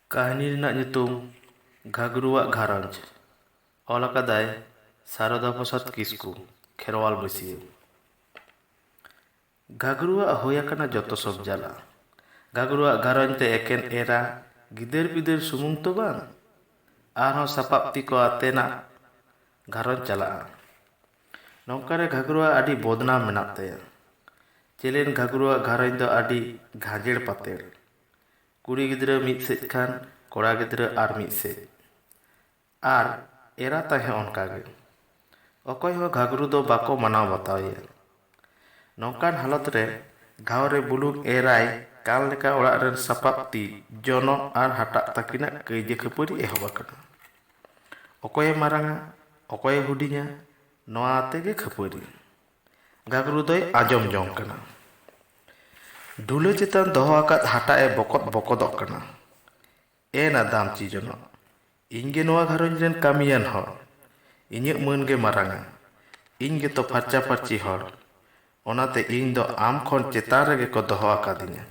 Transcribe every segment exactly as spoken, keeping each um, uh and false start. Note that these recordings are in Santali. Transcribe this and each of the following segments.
ᱠᱟᱹᱦᱱᱤ ᱨᱮᱱᱟᱜ ᱧᱩᱛᱩᱢ ᱜᱷᱟᱜᱽᱨᱩᱣᱟᱜ ᱜᱷᱟᱨᱚᱸᱡᱽ᱾ ᱚᱞ ᱟᱠᱟᱫᱟᱭ ᱥᱟᱨᱚᱫᱟ ᱯᱨᱚᱥᱟᱫᱽ ᱠᱤᱥᱠᱩ, ᱠᱷᱮᱨᱣᱟᱞ ᱵᱟᱹᱥᱭᱟᱹ᱾ ᱜᱷᱟᱜᱽᱨᱩᱣᱟᱜ ᱦᱩᱭ ᱟᱠᱟᱱᱟ ᱡᱚᱛᱚ ᱥᱚᱵ ᱡᱟᱞᱟ᱾ ᱜᱷᱟᱜᱽᱨᱩᱣᱟᱜ ᱜᱷᱟᱨᱚᱸᱡᱽ ᱛᱮ ᱮᱠᱮᱱ ᱮᱨᱟ, ᱜᱤᱫᱟᱹᱨ ᱯᱤᱫᱟᱹᱨ ᱥᱩᱢᱩᱝ ᱛᱚ ᱵᱟᱝ, ᱟᱨᱦᱚᱸ ᱥᱟᱯᱟᱵ ᱛᱤ ᱠᱚ ᱟᱛᱮᱱᱟᱜ ᱜᱷᱟᱨᱚᱸᱡᱽ ᱪᱟᱞᱟᱜᱼᱟ᱾ ᱱᱚᱝᱠᱟ ᱨᱮ ᱜᱷᱟᱜᱽᱨᱩᱣᱟᱜ ᱟᱹᱰᱤ ᱵᱚᱫᱱᱟᱢ ᱢᱮᱱᱟᱜ ᱛᱟᱭᱟ᱾ ᱪᱮᱞᱮᱱ ᱜᱷᱟᱜᱽᱨᱩᱣᱟᱜ ᱜᱷᱟᱨᱚᱸᱡᱽ ᱫᱚ ᱟᱹᱰᱤ ᱜᱷᱟᱸᱡᱮᱲ ᱯᱟᱛᱮᱲ᱾ ᱠᱩᱲᱤ ᱜᱤᱫᱽᱨᱟᱹ ᱢᱤᱫ ᱥᱮᱫ ᱠᱷᱟᱱ, ᱠᱚᱲᱟ ᱜᱤᱫᱽᱨᱟᱹ ᱟᱨ ᱢᱤᱫ ᱥᱮᱫ᱾ ᱟᱨ ᱮᱨᱟ ᱛᱟᱭ ᱦᱚᱸ ᱚᱱᱠᱟ ᱜᱮ᱾ ᱚᱠᱚᱭ ᱦᱚᱸ ᱜᱷᱟᱜᱽᱨᱩ ᱫᱚ ᱵᱟᱠᱚ ᱢᱟᱱᱟᱣ ᱵᱟᱛᱟᱣ ᱮᱭᱟ᱾ ᱱᱚᱝᱠᱟᱱ ᱦᱟᱞᱚᱛ ᱨᱮ ᱜᱷᱟᱣ ᱨᱮ ᱵᱩᱞᱩᱝ ᱮᱨᱟᱭ ᱠᱟᱱ ᱞᱮᱠᱟ ᱚᱲᱟᱜ ᱨᱮᱱ ᱥᱟᱯᱟᱵ ᱛᱤ, ᱡᱚᱱᱚᱜ ᱟᱨ ᱦᱟᱴᱟᱜ ᱛᱟᱹᱠᱤᱱᱟᱜ ᱠᱟᱹᱭᱡᱟᱹ ᱠᱷᱟᱹᱯᱟᱹᱨᱤ ᱮᱦᱚᱵ ᱟᱠᱟᱱᱟ᱾ ᱚᱠᱚᱭᱮ ᱢᱟᱨᱟᱝᱟ, ᱚᱠᱚᱭᱮ ᱦᱩᱰᱤᱧᱟ, ᱱᱚᱣᱟ ᱟᱛᱮ ᱜᱮ ᱠᱷᱟᱹᱯᱟᱹᱨᱤ᱾ ᱜᱷᱟᱜᱽᱨᱩ ᱫᱚᱭ ᱟᱸᱡᱚᱢ ᱡᱚᱝ ᱠᱟᱱᱟ᱾ ᱰᱷᱩᱞᱟᱹ ᱪᱮᱛᱟᱱ ᱫᱚᱦᱚ ᱟᱠᱟᱫ ᱦᱟᱴᱟᱜ ᱮ ᱵᱚᱠᱚᱫ ᱵᱚᱠᱚᱫᱚᱜ ᱠᱟᱱᱟ᱾ ᱮ ᱱᱟᱫᱟᱢ ᱪᱤ ᱡᱚᱱᱚᱜ, ᱤᱧ ᱜᱮ ᱱᱚᱣᱟ ᱜᱷᱟᱨᱚᱸᱡᱽ ᱨᱮᱱ ᱠᱟᱹᱢᱤᱭᱟᱱ ᱦᱚᱲ᱾ ᱤᱧᱟᱹᱜ ᱢᱟᱹᱱ ᱜᱮ ᱢᱟᱨᱟᱝᱟ᱾ ᱤᱧ ᱜᱮᱛᱚ ᱯᱷᱟᱨᱪᱟ ᱯᱷᱟᱨᱪᱤ ᱦᱚᱲ᱾ ᱚᱱᱟᱛᱮ ᱤᱧ ᱫᱚ ᱟᱢ ᱠᱷᱚᱱ ᱪᱮᱛᱟᱱ ᱨᱮᱜᱮ ᱠᱚ ᱫᱚᱦᱚ ᱟᱠᱟᱫᱤᱧᱟ᱾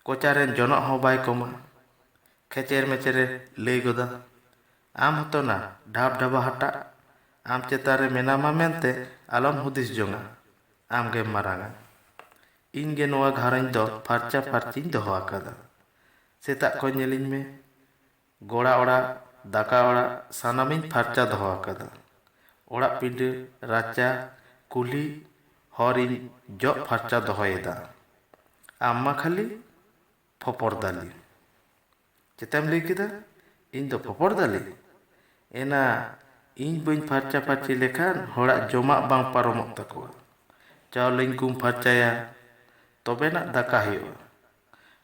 ᱠᱚᱪᱟ ᱨᱮᱱ ᱡᱚᱱᱚᱜ ᱦᱚᱸ ᱵᱟᱭ ᱠᱚᱢᱟ᱾ ᱠᱷᱮᱪᱮᱨ ᱢᱮᱪᱮᱨᱮ ᱞᱟᱹᱭ ᱜᱚᱫᱟ, ᱟᱢ ᱦᱚᱸᱛᱚ ᱱᱟ ᱰᱷᱟᱵ ᱰᱷᱟᱵᱟ ᱦᱟᱴᱟᱜ᱾ ᱟᱢ ᱪᱮᱛᱟᱱ ᱨᱮ ᱢᱮᱱᱟᱢᱟ ᱢᱮᱱᱛᱮ ᱟᱞᱚᱢ ᱦᱩᱫᱤᱥ ᱡᱚᱝᱟ᱾ ᱟᱢ ᱜᱮᱢ ᱢᱟᱨᱟᱝᱟ᱾ ᱤᱧ ᱜᱮ ᱱᱚᱣᱟ ᱜᱷᱟᱨᱚᱸᱡᱽ ᱫᱚ ᱯᱷᱟᱨᱪᱟ ᱯᱷᱟᱨᱪᱤᱧ ᱫᱚᱦᱚ ᱟᱠᱟᱫᱟ᱾ ᱥᱮᱛᱟᱜ ᱠᱷᱚᱱ ᱧᱮᱞᱤᱧ ᱢᱮ, ᱜᱚᱲᱟ ᱚᱲᱟᱜ, ᱫᱟᱠᱟ ᱚᱲᱟᱜ ᱥᱟᱱᱟᱢᱤᱧ ᱯᱷᱟᱨᱪᱟ ᱫᱚᱦᱚ ᱟᱠᱟᱫᱟ᱾ ᱚᱲᱟᱜ ᱯᱤᱸᱰᱟᱹ, ᱨᱟᱪᱟ, ᱠᱩᱞᱦᱤ, ᱦᱚᱨᱤᱧ ᱡᱚᱜ ᱯᱷᱟᱨᱪᱟ ᱫᱚᱦᱚᱭᱮᱫᱟ᱾ ᱟᱢ ᱢᱟ ᱠᱷᱟᱹᱞᱤ ᱯᱷᱚᱯᱚᱨ ᱫᱟᱞᱤ᱾ ᱪᱮᱛᱟᱢ ᱞᱟᱹᱭ ᱠᱮᱫᱟ? ᱤᱧ ᱫᱚ ᱯᱷᱚᱯᱚᱨ ᱫᱟᱞᱤ? ᱮᱱᱟ, ᱤᱧ ᱵᱟᱹᱧ ᱯᱷᱟᱨᱪᱟ ᱯᱷᱟᱨᱪᱤ ᱞᱮᱠᱷᱟᱱ ᱦᱚᱲᱟᱜ ᱡᱚᱢᱟᱜ ᱵᱟᱝ ᱯᱟᱨᱚᱢᱚᱜ ᱛᱟᱠᱚᱣᱟ᱾ ᱪᱟᱣᱞᱮᱧ ᱜᱩᱢ ᱯᱷᱟᱨᱪᱟᱭᱟ, ᱛᱚᱵᱮᱱᱟᱜ ᱫᱟᱠᱟ ᱦᱩᱭᱩᱜᱼᱟ᱾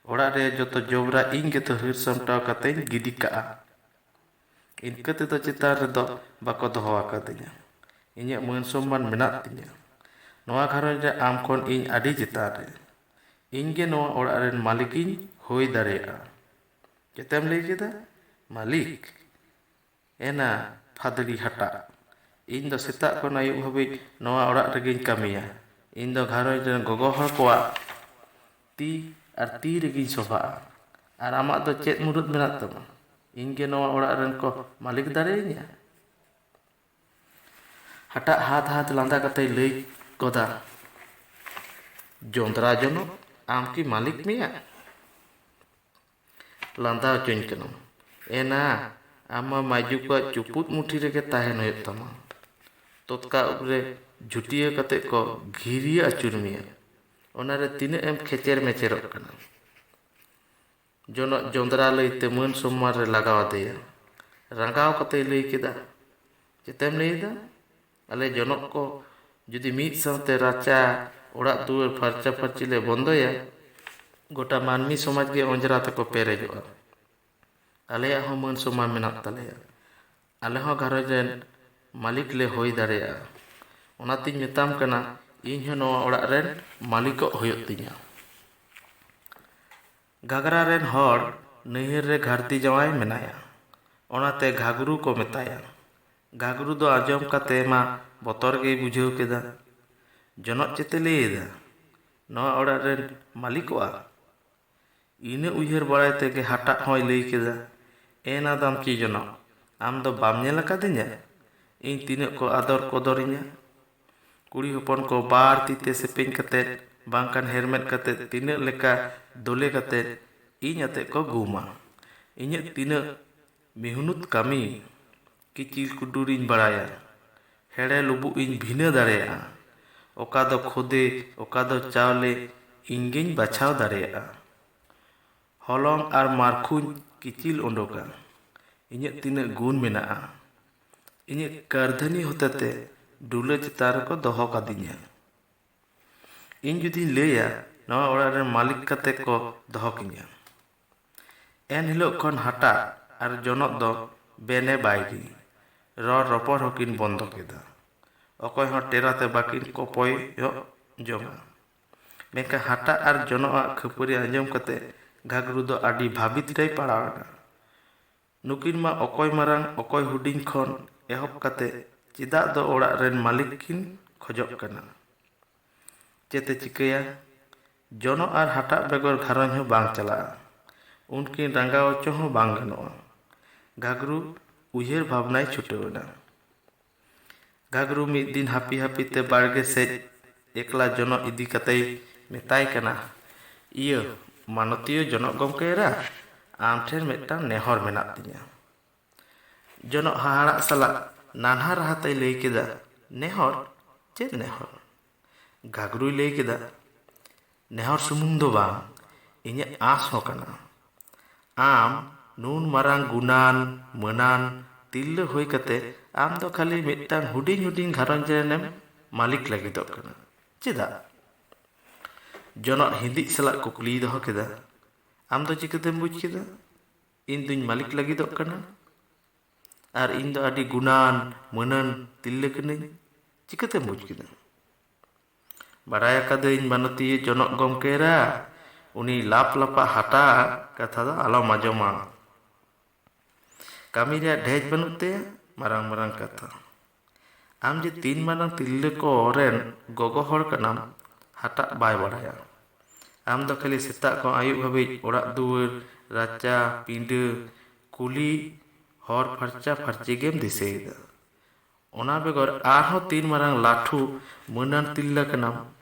ᱚᱲᱟᱜ ᱨᱮ ᱡᱚᱛᱚ ᱡᱚᱵᱽᱨᱟ ᱤᱧ ᱜᱮᱛᱚ ᱦᱟᱹᱨ ᱥᱟᱢᱴᱟᱣ ᱠᱟᱛᱮᱧ ᱜᱤᱰᱤ ᱠᱟᱜᱼᱟ᱾ ᱤᱱᱠᱟᱹ ᱛᱮᱫᱚ ᱪᱮᱛᱟᱱ ᱨᱮᱫᱚ ᱵᱟᱠᱚ ᱫᱚᱦᱚ ᱟᱠᱟᱫᱤᱧᱟ᱾ ᱤᱧᱟᱹᱜ ᱢᱟᱹᱱ ᱥᱚᱢᱢᱟᱱ ᱢᱮᱱᱟᱜ ᱛᱤᱧᱟᱹ᱾ ᱱᱚᱣᱟ ᱜᱷᱟᱨᱚᱸᱡᱽ ᱨᱮ ᱟᱢ ᱠᱷᱚᱱ ᱤᱧ ᱟᱹᱰᱤ ᱪᱮᱛᱟᱱ ᱨᱮ᱾ ᱤᱧ ᱜᱮ ᱱᱚᱣᱟ ᱚᱲᱟᱜ ᱨᱮᱱ ᱢᱟᱹᱞᱤᱠᱤᱧ ᱦᱩᱭ ᱫᱟᱲᱮᱭᱟᱜᱼᱟ᱾ ᱪᱮᱛᱮᱢ ᱞᱟᱹᱭ ᱠᱮᱫᱟ? ᱢᱟᱹᱞᱤᱠ? ᱮᱱᱟ, ᱯᱷᱟᱫᱽᱲᱤ ᱦᱟᱴᱟᱜ᱾ ᱤᱧ ᱫᱚ ᱥᱮᱛᱟᱜ ᱠᱷᱚᱱ ᱟᱹᱭᱩᱵ ᱦᱟᱹᱵᱤᱡ ᱱᱚᱣᱟ ᱚᱲᱟᱜ ᱨᱮᱜᱮᱧ ᱠᱟᱹᱢᱤᱭᱟ᱾ ᱤᱧ ᱫᱚ ᱜᱷᱟᱨᱚᱸᱡᱽ ᱨᱮᱱ ᱜᱚᱜᱚ ᱦᱚᱲ ᱠᱚᱣᱟᱜ ᱛᱤ ᱟᱨ ᱛᱤ ᱨᱮᱜᱮᱧ ᱥᱚᱵᱷᱟᱜᱼᱟ᱾ ᱟᱨ ᱟᱢᱟᱜ ᱫᱚ ᱪᱮᱫ ᱢᱩᱨᱟᱹᱫ ᱢᱮᱱᱟᱜ ᱛᱟᱢᱟ? ᱤᱧ ᱜᱮ ᱱᱚᱣᱟ ᱚᱲᱟᱜ ᱨᱮᱱ ᱠᱚ ᱢᱟᱹᱞᱤᱠ ᱫᱟᱲᱮᱭᱟᱹᱧᱟ? ᱦᱟᱴᱟᱜ ᱦᱟᱛ ᱦᱟᱛ ᱞᱟᱸᱫᱟ ᱠᱟᱛᱮᱭ ᱞᱟᱹᱭ ᱜᱚᱫᱟ, "ᱡᱚᱸᱫᱽᱨᱟ ᱡᱚᱱᱚᱜ, ᱟᱢ ᱠᱤ ᱢᱟᱹᱞᱤᱠ ᱢᱮᱭᱟ? ᱞᱟᱸᱫᱟ ᱦᱚᱪᱚᱧ ᱠᱟᱱᱟᱢ᱾ ᱮᱱᱟ, ᱟᱢ ᱢᱟ ᱢᱟᱹᱭᱡᱩ ᱠᱚᱣᱟᱜ ᱪᱩᱯᱩᱫ ᱢᱩᱴᱷᱤ ᱨᱮᱜᱮ ᱛᱟᱦᱮᱱ ᱦᱩᱭᱩᱜ ᱛᱟᱢᱟ᱾ ᱛᱚᱛᱠᱟ ᱩᱵ ᱨᱮ ᱡᱷᱩᱴᱤᱭᱟᱹ ᱠᱟᱛᱮ ᱠᱚ ᱜᱷᱤᱨᱤᱭᱟᱹ ᱟᱹᱪᱩᱨ ᱢᱮᱭᱟ᱾ ᱚᱱᱟᱨᱮ ᱛᱤᱱᱟᱹᱜ ᱮᱢ ᱠᱷᱮᱪᱮᱨ ᱢᱮᱪᱮᱨᱚᱜ ᱠᱟᱱᱟ?" ᱡᱚᱱᱚᱜ ᱡᱚᱸᱫᱽᱨᱟ ᱞᱟᱹᱭᱛᱮ ᱢᱟᱹᱱ ᱥᱚᱢᱢᱟᱱ ᱨᱮ ᱞᱟᱜᱟᱣ ᱟᱫᱮᱭᱟ᱾ ᱨᱟᱸᱜᱟᱣ ᱠᱟᱛᱮᱭ ᱞᱟᱹᱭ ᱠᱮᱫᱟ, "ᱪᱮᱛᱮᱢ ᱞᱟᱹᱭᱮᱫᱟ? ᱟᱞᱮ ᱡᱚᱱᱚᱜ ᱠᱚ ᱡᱩᱫᱤ ᱢᱤᱫ ᱥᱟᱶᱛᱮ ᱨᱟᱪᱟ, ᱚᱲᱟᱜ ᱫᱩᱣᱟᱹᱨ ᱯᱷᱟᱨᱪᱟ ᱯᱷᱟᱹᱨᱪᱤ ᱞᱮ ᱵᱚᱱᱫᱚᱭᱟ, ᱜᱚᱴᱟ ᱢᱟᱹᱱᱢᱤ ᱥᱚᱢᱟᱡᱽ ᱜᱮ ᱚᱸᱡᱽᱨᱟ ᱛᱮᱠᱚ ᱯᱮᱨᱮᱡᱚᱜᱼᱟ᱾ ᱟᱞᱮᱭᱟᱜ ᱦᱚᱸ ᱢᱟᱹᱱ ᱥᱚᱢᱢᱟᱱ ᱢᱮᱱᱟᱜ ᱛᱟᱞᱮᱭᱟ᱾ ᱟᱞᱮ ᱦᱚᱸ ᱜᱷᱟᱨᱚᱸᱡᱽ ᱨᱮᱱ ᱢᱟᱹᱞᱤᱠ ᱞᱮ ᱦᱩᱭ ᱫᱟᱲᱮᱭᱟᱜᱼᱟ᱾ ᱚᱱᱟᱛᱤᱧ ᱢᱮᱛᱟᱢ ᱠᱟᱱᱟ, ᱤᱧ ᱦᱚᱸ ᱱᱚᱣᱟ ᱚᱲᱟᱜ ᱨᱮᱱ ᱢᱟᱹᱞᱤᱠᱚᱜ ᱦᱩᱭᱩᱜ ᱛᱤᱧᱟ᱾" ᱜᱷᱟᱜᱽᱨᱟ ᱨᱮᱱ ᱦᱚᱲ ᱱᱟᱹᱭᱦᱟᱹᱨ ᱨᱮ ᱜᱷᱟᱹᱨᱫᱤ ᱡᱟᱶᱟᱭ ᱢᱮᱱᱟᱭᱟ, ᱚᱱᱟᱛᱮ ᱜᱷᱟᱜᱽᱨᱩ ᱠᱚ ᱢᱮᱛᱟᱭᱟ᱾ ᱜᱷᱟᱜᱽᱨᱩ ᱫᱚ ᱟᱸᱡᱚᱢ ᱠᱟᱛᱮ ᱢᱟ ᱵᱚᱛᱚᱨ ᱜᱮᱭ ᱵᱩᱡᱷᱟᱹᱣ ᱠᱮᱫᱟ᱾ ᱡᱚᱱᱚᱜ ᱪᱮᱛᱮ ᱞᱟᱹᱭ ᱮᱫᱟ, ᱱᱚᱣᱟ ᱚᱲᱟᱜ ᱨᱮᱱ ᱢᱟᱹᱞᱤᱠᱚᱜᱼᱟ? ᱤᱱᱟᱹ ᱩᱭᱦᱟᱹᱨ ᱵᱟᱲᱟᱭ ᱛᱮᱜᱮ ᱦᱟᱴᱟᱜ ᱦᱚᱸᱭ ᱞᱟᱹᱭ ᱠᱮᱫᱟ, "ᱮᱱ ᱟᱫᱟᱢ ᱪᱤ ᱡᱚᱱᱚᱜ, ᱟᱢ ᱫᱚ ᱵᱟᱢ ᱧᱮᱞ ᱟᱠᱟᱫᱤᱧᱟ? ᱤᱧ ᱛᱤᱱᱟᱹᱜ ᱠᱚ ᱟᱫᱚᱨ ᱠᱚᱫᱚᱨᱤᱧᱟ? ᱠᱩᱲᱤ ᱦᱚᱯᱚᱱ ᱠᱚ ᱵᱟᱨ ᱛᱤ ᱛᱮ ᱥᱮᱯᱮᱧ ᱠᱟᱛᱮᱫ, ᱵᱟᱝᱠᱷᱟᱱ ᱦᱮᱨᱢᱮᱫ ᱠᱟᱛᱮᱫ, ᱛᱤᱱᱟᱹᱜ ᱞᱮᱠᱟ ᱫᱚᱞᱮ ᱠᱟᱛᱮᱫ ᱤᱧ ᱟᱛᱮᱫ ᱠᱚ ᱜᱩᱢᱟ᱾ ᱤᱧᱟᱹᱜ ᱛᱤᱱᱟᱹᱜ ᱢᱤᱦᱩᱱᱩᱛ ᱠᱟᱹᱢᱤ, ᱠᱤᱪᱤᱞ ᱠᱩᱰᱩᱨᱤᱧ ᱵᱟᱲᱟᱭᱟ, ᱦᱮᱲᱮ ᱞᱩᱵᱩᱜ ᱤᱧ ᱵᱷᱤᱱᱟᱹ ᱫᱟᱲᱮᱭᱟᱜᱼᱟ, ᱚᱠᱟ ᱫᱚ ᱠᱷᱚᱫᱮ, ᱚᱠᱟ ᱫᱚ ᱪᱟᱣᱞᱮ, ᱤᱧ ᱜᱤᱧ ᱵᱟᱪᱷᱟᱣ ᱫᱟᱲᱮᱭᱟᱜᱼᱟ᱾ ᱦᱚᱞᱚᱝ ᱟᱨ ᱢᱟᱨᱠᱷᱩᱧ ᱠᱤᱪᱤᱞ ᱚᱰᱚᱠᱟ᱾ ᱤᱧᱟᱹᱜ ᱛᱤᱱᱟᱹᱜ ᱜᱩᱱ ᱢᱮᱱᱟᱜᱼᱟ, ᱤᱧᱟᱹᱜ ᱠᱟᱹᱨᱫᱷᱟᱹᱱᱤ ᱦᱚᱛᱮᱛᱮ ᱰᱩᱞᱟᱹ ᱪᱮᱛᱟᱱ ᱨᱮᱠᱚ ᱫᱚᱦᱚ ᱠᱟᱫᱤᱧᱟ᱾ ᱤᱧ ᱡᱩᱫᱤᱧ ᱞᱟᱹᱭᱟ, ᱱᱚᱣᱟ ᱚᱲᱟᱜ ᱨᱮᱱ ᱢᱟᱹᱞᱤᱠ ᱠᱟᱛᱮ ᱠᱚ ᱫᱚᱦᱚ ᱠᱤᱧᱟ, ᱮᱱ ᱦᱤᱞᱳᱜ ᱠᱷᱚᱱ ᱦᱟᱴᱟᱜ ᱟᱨ ᱡᱚᱱᱚᱜ ᱫᱚ ᱵᱮᱱᱮ ᱵᱟᱭ ᱜᱮ ᱨᱚᱲ ᱨᱚᱯᱚᱲ ᱦᱚᱸᱠᱤᱱ ᱵᱚᱱᱫᱚ ᱠᱮᱫᱟ᱾ ᱚᱠᱚᱭ ᱦᱚᱸ ᱴᱮᱨᱟ ᱛᱮ ᱵᱟᱹᱠᱤᱱ ᱠᱚᱯᱚᱭᱚᱜ ᱡᱚᱝᱟ᱾ ᱢᱮᱱᱠᱷᱟᱱ ᱦᱟᱴᱟᱜ ᱟᱨ ᱡᱚᱱᱚᱜ ᱟᱜ ᱠᱷᱟᱹᱯᱟᱹᱨᱤ ᱟᱸᱡᱚᱢ ᱠᱟᱛᱮ ᱜᱷᱟᱜᱽᱨᱩ ᱫᱚ ᱟᱹᱰᱤ ᱵᱷᱟᱹᱵᱤᱛ ᱨᱮᱭ ᱯᱟᱲᱟᱣ ᱮᱱᱟ᱾ ᱱᱩᱠᱤᱱ ᱢᱟ ᱚᱠᱚᱭ ᱢᱟᱨᱟᱝ ᱚᱠᱚᱭ ᱦᱩᱰᱤᱧ ᱠᱷᱚᱱ ᱮᱦᱚᱵ ᱠᱟᱛᱮ ᱪᱮᱫᱟᱜ ᱫᱚ ᱚᱲᱟᱜ ᱨᱮᱱ ᱢᱟᱹᱞᱤᱠ ᱠᱤᱱ ᱠᱷᱚᱡᱚᱜ ᱠᱟᱱᱟ? ᱪᱮᱫ ᱮ ᱪᱤᱠᱟᱹᱭᱟ? ᱡᱚᱱᱚᱜ ᱟᱨ ᱦᱟᱴᱟᱜ ᱵᱮᱜᱚᱨ ᱜᱷᱟᱨᱚᱸᱡᱽ ᱦᱚᱸ ᱵᱟᱝ ᱪᱟᱞᱟᱜᱼᱟ᱾ ᱩᱱᱠᱤᱱ ᱨᱟᱸᱜᱟᱣ ᱦᱚᱪᱚ ᱦᱚᱸ ᱵᱟᱝ ᱜᱟᱱᱚᱜᱼᱟ᱾ ᱜᱷᱟᱜᱽᱨᱩ ᱩᱭᱦᱟᱹᱨ ᱵᱷᱟᱵᱽᱱᱟᱭ ᱪᱷᱩᱴᱟᱹᱣ ᱮᱱᱟ᱾ ᱜᱷᱟᱜᱽᱨᱩ ᱢᱤᱫ ᱫᱤᱱ ᱦᱟᱹᱯᱤ ᱦᱟᱹᱯᱤ ᱛᱮ ᱵᱟᱲᱜᱮ ᱥᱮᱫ ᱮᱠᱞᱟ ᱡᱚᱱᱚᱜ ᱤᱫᱤ ᱠᱟᱛᱮᱭ ᱢᱮᱛᱟᱭ ᱠᱟᱱᱟ, "ᱤᱭᱟᱹ, ᱢᱟᱱᱚᱛᱤᱭᱟᱹ ᱡᱚᱱᱚᱜ ᱜᱚᱢᱠᱮ ᱮᱨᱟ, ᱟᱢ ᱴᱷᱮᱱ ᱢᱤᱫᱴᱟᱝ ᱱᱮᱦᱚᱨ ᱢᱮᱱᱟᱜ ᱛᱤᱧᱟᱹ᱾" ᱡᱚᱱᱚᱜ ᱦᱟᱦᱟᱲᱟᱜ ᱥᱟᱞᱟᱜ ᱱᱟᱱᱦᱟ ᱨᱟᱦᱟ ᱛᱮᱭ ᱞᱟᱹᱭ ᱠᱮᱫᱟ, "ᱱᱮᱦᱚᱨ? ᱪᱮᱫ ᱱᱮᱦᱚᱨ?" ᱜᱷᱟᱜᱽᱨᱩᱭ ᱞᱟᱹᱭ ᱠᱮᱫᱟ, "ᱱᱮᱦᱚᱨ ᱥᱩᱢᱩᱝ ᱫᱚ ᱵᱟᱝ, ᱤᱧᱟᱹᱜ ᱟᱸᱥ ᱦᱚᱸ ᱠᱟᱱᱟ᱾ ᱟᱢ ᱱᱩᱱ ᱢᱟᱨᱟᱝ ᱜᱩᱱᱟᱱ, ᱢᱟᱹᱱᱟᱱ ᱛᱤᱨᱞᱟᱹ ᱦᱩᱭ ᱠᱟᱛᱮ ᱟᱢ ᱫᱚ ᱠᱷᱟᱹᱞᱤ ᱢᱤᱫᱴᱟᱝ ᱦᱩᱰᱤᱧ ᱦᱩᱰᱤᱧ ᱜᱷᱟᱨᱚᱸᱡᱽ ᱨᱮᱱᱮᱢ ᱢᱟᱹᱞᱤᱠ ᱞᱟᱹᱜᱤᱫᱚᱜ ᱠᱟᱱᱟ᱾ ᱪᱮᱫᱟᱜ?" ᱡᱚᱱᱚᱜ ᱦᱤᱸᱫᱤᱡ ᱥᱟᱞᱟᱜ ᱠᱩᱠᱞᱤᱭ ᱫᱚᱦᱚ ᱠᱮᱫᱟ, "ᱟᱢ ᱫᱚ ᱪᱤᱠᱟᱹᱛᱮᱢ ᱵᱩᱡᱽ ᱠᱮᱫᱟ ᱤᱧ ᱫᱩᱧ ᱢᱟᱹᱞᱤᱠ ᱞᱟᱹᱜᱤᱫᱚᱜ ᱠᱟᱱᱟ? ᱟᱨ ᱤᱧ ᱫᱚ ᱟᱹᱰᱤ ᱜᱩᱱᱟᱱ, ᱢᱟᱹᱱᱟᱱ ᱛᱤᱨᱞᱟᱹ ᱠᱟᱹᱱᱟᱹᱧ, ᱪᱤᱠᱟᱹᱛᱮᱢ ᱵᱩᱡᱽ ᱠᱮᱫᱟ?" "ᱵᱟᱲᱟᱭ ᱟᱠᱟᱫᱟᱹᱧ ᱢᱟᱱᱚᱛᱤᱭᱟᱹ ᱡᱚᱱᱚᱜ ᱜᱚᱢᱠᱮ ᱮᱨᱟ, ᱩᱱᱤ ᱞᱟᱯ ᱞᱟᱯᱟ ᱦᱟᱴᱟᱜ ᱠᱟᱛᱷᱟ ᱫᱚ ᱟᱞᱚᱢ ᱟᱸᱡᱚᱢᱟ᱾ ᱠᱟᱹᱢᱤ ᱨᱮᱭᱟᱜ ᱰᱷᱮᱡ ᱵᱟᱹᱱᱩᱜ ᱛᱟᱭᱟ, ᱢᱟᱨᱟᱝ ᱢᱟᱨᱟᱝ ᱠᱟᱛᱷᱟ᱾ ᱟᱢ ᱡᱮ ᱛᱤᱱ ᱢᱟᱨᱟᱝ ᱛᱤᱨᱞᱟᱹ ᱠᱚ ᱨᱮᱱ ᱜᱚᱜᱚ ᱦᱚᱲ ᱠᱟᱱᱟᱢ, ᱦᱟᱴᱟᱜ ᱵᱟᱭ ᱵᱟᱲᱟᱭᱟ᱾ ᱟᱢ ᱫᱚ ᱠᱷᱟᱹᱞᱤ ᱥᱮᱛᱟᱜ ᱠᱷᱚᱱ ᱟᱹᱭᱩᱵ ᱦᱟᱹᱵᱤᱡ ᱚᱲᱟᱜ ᱫᱩᱣᱟᱹᱨ, ᱨᱟᱪᱟ, ᱯᱤᱸᱰᱟᱹ, ᱠᱩᱞᱦᱤ, ᱦᱚᱨ ᱯᱷᱟᱨᱪᱟ ᱯᱷᱟᱹᱨᱪᱤ ᱜᱮᱢ ᱫᱤᱥᱟᱹᱭᱮᱫᱟ᱾ ᱚᱱᱟ ᱵᱮᱜᱚᱨ ᱟᱨᱦᱚᱸ ᱛᱤᱱ ᱢᱟᱨᱟᱝ ᱞᱟᱹᱴᱷᱩ ᱢᱟᱹᱱᱟᱱ ᱛᱤᱨᱞᱟᱹ ᱠᱟᱱᱟᱢ,